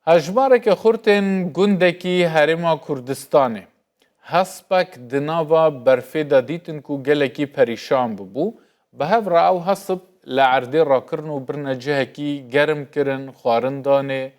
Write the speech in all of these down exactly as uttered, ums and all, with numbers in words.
Hejmareke xurtên gundekî Herêma Kurdistanê hespek di nava berfê de dîtin ku gelekî perîşan bibû. Bi hev re ew hesp li erdê rakirin û birine cihekî germ kirin, xwarin danê.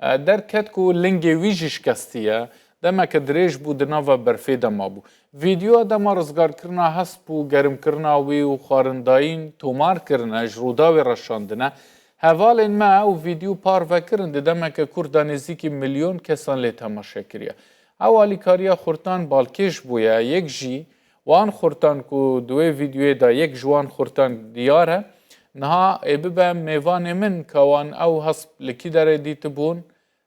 E, derket ku lingê wî jî şikestiye. Demeke dirêj bû di nava berfê de mabû. Vîdyoya dema rizgarkirina hesp û germkirina wî û xwarindayîn tomar kirine, ji Rûdawê re şandine. Hevalên me ew vîdyo parve kirin, di demeke kurt de nêzîkî milyon kesan lê temaşe kiriye. Ew alîkariya xurtan balkêş bûye, yek jî wan xurtan ku di wê vîdyoyê de yek ji wan xurtan diyar e, niha ê bibe mêvanê min ka wan ew hesp li kî derê dîtibûn,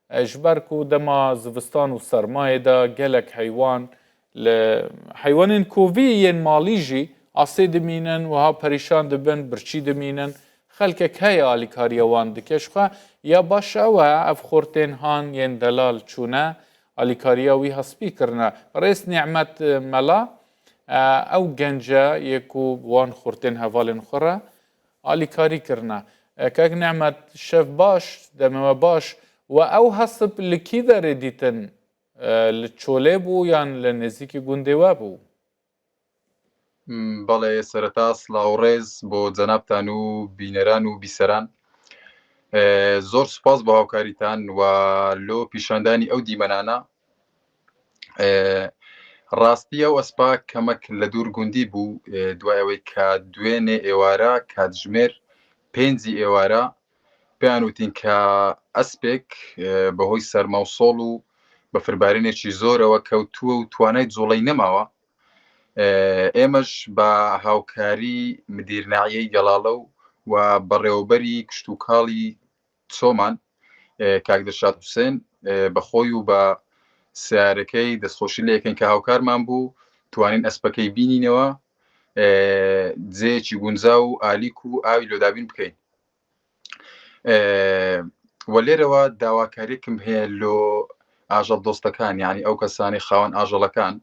e, ji ber ku dema zivistan û sermayê de gelek heywan li heywanên kovî yên malî jî asê dimînin, wiha perîşan dibin, birçî dimînin. Xelkek heye alîkariya wan dike. Ji xwe ya baş ew e, ev xortên han yên delal çûne, alîkariya wî hespî kirine. Rêz Nîmet Mela, e, ew gence yê ku wan xortên hevalên xwe re alîkarî kirine. E, kek Nîmet, şev baş, demê we baş. We ew hesp li kî derê dîtin? E, li çolê bû yan li nêzîkî gundê we bû? بەڵێ، سەرەتا سڵاو ڕێز بۆ جەنابتان و بینەران و بیسەران. ئێ، زۆر سوپاس بۆ هاوکاریتان و لۆ پیشاندانی ئەو دیمەنانە. ئێ، ڕاستی ئەو ئەسپا کەمەک لە دوور گوندی بوو، ئێ، دوای ئەوەی کە دوێنێ ئێوارە کاتژمێر پێنجی ئێوارە پێیان وتین کە ئەسپێک، ئێ، بەهۆی سەرما و سۆڵ و بەفربارینێکی زۆرەوە کەوتووە و توانای جوڵەی نەماوە. ئێ، ئێمەش بە هاوکاری مدیر ناحیەی گەڵاڵە و، و بەڕێوەبەری کشتوکاڵی چۆمان، ئێ، کاک دەشاد حوسێن، ئێ، بە خۆی و بە سیارەکەی دەستخۆشی لێکەین کە هاوکارمان بوو، توانین ئەسپەکەی بینینەوە، ئێ، جێیەکی گونجاو و ئالیک و ئاوی لۆدابین بکەین. ئێ، و لێرەوە داواکاریکم هەیە لۆ ئاژەڵ دۆستەکان، یعنی ئەو کەسانی خاوەن ئاژەڵەکان،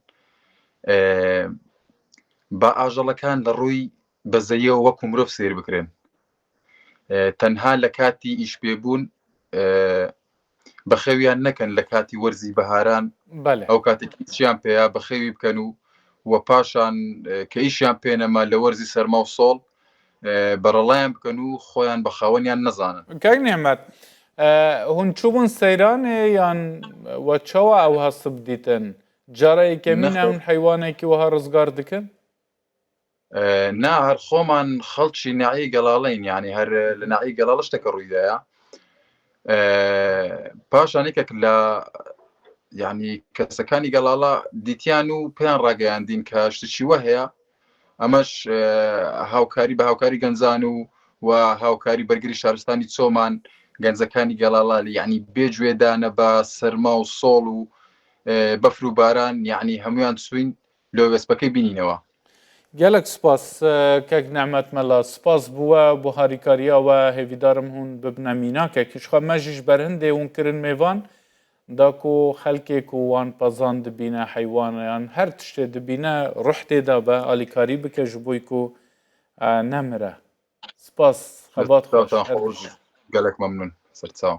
ئێ، بە ئاژەڵەکان لە ڕووی بەزەیەوە وەکو مرۆڤ سیر بکرێن. ئێ، تەنها لە کاتی ئیش پێبوون، ئێ، بەخەویان نەکەن لە کاتی وەرزی بەهاران. بەڵێ. ئەو کاتێک ئیشیان پێیا بەخەوی بکەن و، و پاشان، ئێ، کە ئیشیان پێنەما لە وەرزی سەرما و سۆڵ، ئێ، بەرەڵایان بکەن و خۆیان بە خاوەنیان نەزانن. کاک نێمەت، ئێ، هون چوبوون سەیرانێ یان وە چاوە ئەو هەسب دیتن؟ جارە یەکەمین نەخێر. ئەون حەیوانێکی وەها ڕزگار دکن؟ ئێ، نا، هەر خۆمان خەڵکی ناحیەی گەڵاڵەین، یعنی هەر لە ناحیەی گەڵاڵە شتەکە ڕوویدایە. ئێ، پاشان یەکێک لە، یعنی کەسەکانی گەڵاڵە دیتیان و پێیان ڕاگەیاندین کە شتێکی وە هەیە. ئەمەش، ئێ، هاوکاری بە هاوکاری گەنجان و، و هاوکاری بەرگری شارستانی چۆمان، گەنجەکانی گەڵاڵە، یعنی بێ گوێدانە بە سەرما و سۆڵ و، ئێ، بەفر و باران، یعنی هەمویان چوین لۆ وێسپەکەی بینینەوە. گەلەک سوپاس، ئێ، کەک نەعمەت مەلا. سوپاس بووە بۆ هاریکاریا وە، هێویدارم هون ببنە میناکێک. Ji xwe me jî ji ber hindê hûn kirin mêvan, da ku xelkê ku wan pezan dibîne, heywanan, her tiştê dibîne, ruh tê de be, alîkarî bike ji bo ku, e, nemire. Spas, xebat xweş. Destatan xweş, gelek memnun. Ser çav.